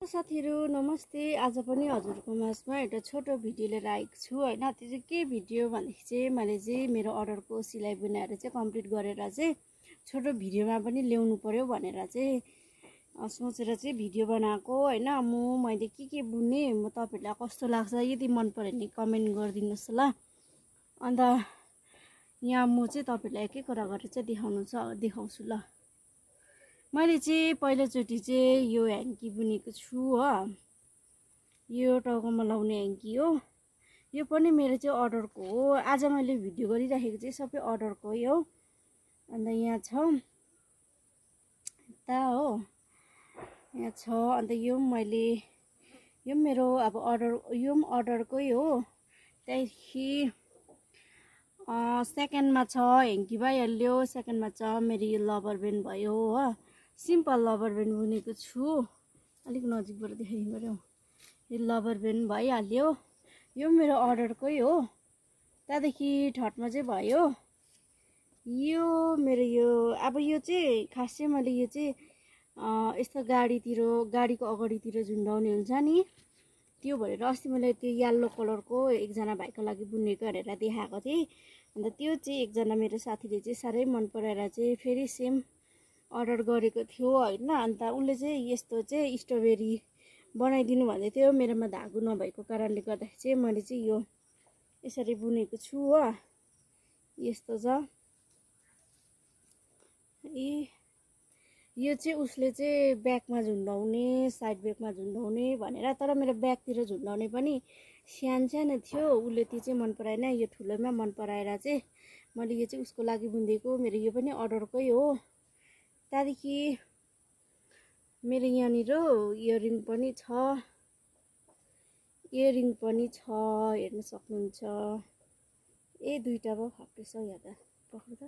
साथीहरु नमस्ते। आज पनि हजुरको माझमा एउटा छोटो भिडियो लिएर आएको छु हैन। त्यो चाहिँ के भिडियो भन्दाखेरि चाहिँ मैले चाहिँ मेरो अर्डरको सिलाइ बुनाइहरु चाहिँ कम्प्लिट गरेर चाहिँ छोटो भिडियोमा पनि ल्याउनु पर्यो भनेर चाहिँ सोचेर चाहिँ भिडियो बनाएको हैन। मैले के बुने म तपाईहरुलाई कस्तो लाग्छ यदि मन पर्यो भने कमेन्ट गरिदिनुस् ल। अन्त यहाँ म चाहिँ तपाईहरुलाई एक कुरा गरेर चाहिँ देखाउँछु ल। मैले चाहिँ पहिलोचोटी चाहिँ यो ह्याङ्की बुनेको छु हो। यो टाउकोमा लाउने ह्याङ्की हो। यो पनि मेरो चाहिँ अर्डरको हो। आज मैले भिडियो गरिराखेको चाहिँ सबै अर्डरको हो। अन्त यहाँ छ यता हो, यहाँ छ। अन्त यो मेरो अब यो अर्डरकै हो। त्यही सेकेन्डमा छ ह्याङ्की भइहाल्यो। सेकेन्डमा छ मेरो यो लबर ब्यान्ड भयो हो। सिम्पल लबर ब्यान्ड बुनेको छु। अलिक नजिकबाट देखाइदिनु पर्यो। यो लबर ब्यान्ड भइहाल्यो। यो मेरो अर्डरकै हो। त्यहाँदेखि थर्डमा चाहिँ भयो यो मेरो अब यो चाहिँ खास चाहिँ मैले यो चाहिँ यस्तो गाडीको अगाडितिर झुन्डाउने हुन्छ नि त्यो भनेर अस्ति मैले त्यो येल्लो कलरको एकजना भाइको लागि बुनेको भनेर देखाएको थिएँ। अन्त त्यो चाहिँ एकजना मेरो साथीले चाहिँ साह्रै मन पराएर चाहिँ फेरि सेम अर्डर गरेको थियो हैन। अन्त उनले चाहिँ यस्तो चाहिँ स्ट्रबेरी बनाइदिनु भन्दै थियो। मेरोमा धागो नभएको कारणले गर्दाखेरि चाहिँ मैले चाहिँ यो यसरी बुनेको छु हो। यस्तो छ। यो चाहिँ उसले चाहिँ ब्याकमा झुन्डाउने, साइड ब्याकमा झुन्डाउने भनेर, तर मेरो ब्याकतिर झुन्डाउने पनि सानो थियो। उसले त्यो चाहिँ मन पराएन। यो ठुलोमा मन पराएर चाहिँ मैले यो चाहिँ उसको लागि बुनिदिएको। मेरो यो पनि अर्डरकै हो। त्यहाँदेखि मेरो यहाँनिर इयरिङ पनि छ। हेर्न सक्नुहुन्छ। दुईटा भयो फाप्दैछ यहाँ त पक्रिँदा।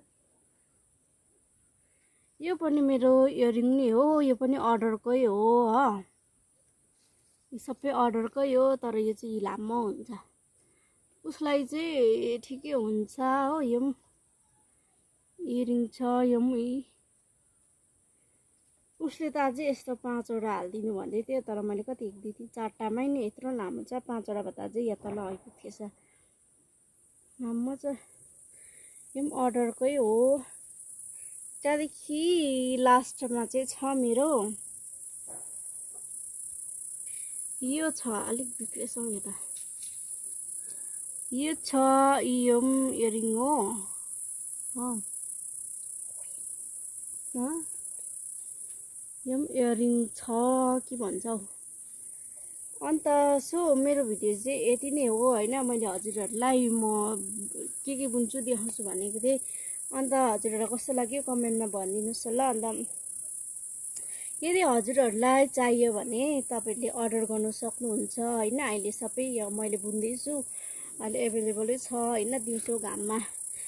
यो पनि मेरो इयरिङ नै हो। यो पनि अर्डरकै हो हो। यो सबै अर्डरकै हो। तर यो चाहिँ लामो हुन्छ। उसलाई चाहिँ ठिकै हुन्छ हो। यो इयरिङ छ। यो उसले त अझै यस्तो 5 वटा हालिदिनु भन्दै थियो। तर मैले कति 1 2 3 4टामै नै यत्रो लामो छ। 5 वटा भए त अझै यहाँ तल आइपुग्थेछ। लामो छ। यो अर्डरकै हो। त्यहाँदेखि लास्टमा चाहिँ छ मेरो यो छ। अलिक बिग्रेछ हौ यो त। यो छ। यो इयरिङ हो। यो इयरिङ छ के भन्छ हौ। अन्त मेरो भिडियो चाहिँ यति नै हो हैन। मैले हजुरहरुलाई म के बुन्छु देखाउँछु भनेको थिएँ। अन्त हजुरहरुलाई कस्तो लाग्यो कमेन्टमा भनिदिनुस् ल। अन्त यदि हजुरहरुलाई चाहियो भने तपाईहरुले अर्डर गर्न सक्नुहुन्छ हैन। अहिले सबै मैले बुन्दैछु। अहिले एभेलेबलै छ हैन। दिउँसो घाममा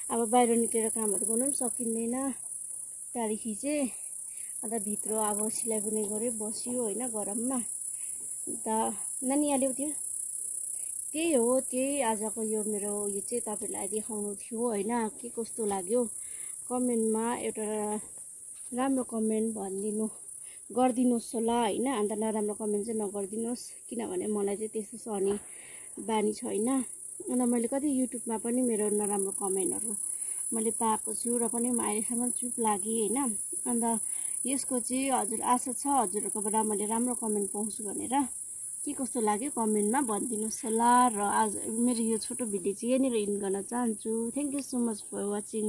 अब बाहिर निस्केर कामहरु गर्नु पनि सकिँदैन। त्यहाँदेखि चाहिँ अन्त भित्र अब सिलाइ बुनाइ गरे बस्यो हैन गरममा। अन्त नानी आल्यो त्यो त्यही हो। त्यही आजको यो मेरो यो चाहिँ तपाईहरुलाई देखाउनु थियो हैन। के कस्तो लाग्यो कमेन्टमा एउटा राम्रो कमेन्ट गरिदिनुस् ल हैन। अन्त नराम्रो कमेन्ट चाहिँ नगरिदिनुस्। किनभने मलाई चाहिँ त्यस्तो सहने बानी छैन। अन्त मैले कति युट्युबमा पनि मेरो नराम्रो कमेन्टहरु मैले पाएको छु र पनि म अहिलेसम्म चुप लागे हैन। अन्त यसको चाहिँ हजुर आशा छ हजुरहरुकोबाट मैले राम्रो कमेन्ट पाउँछु भनेर। के कस्तो लाग्यो कमेन्टमा भनिदिनुस् ल। र आज मेरो यो छोटो भिडियो चाहिँ यहीँनिर इन्ड गर्न चाहन्छु। Thank you so much for watching.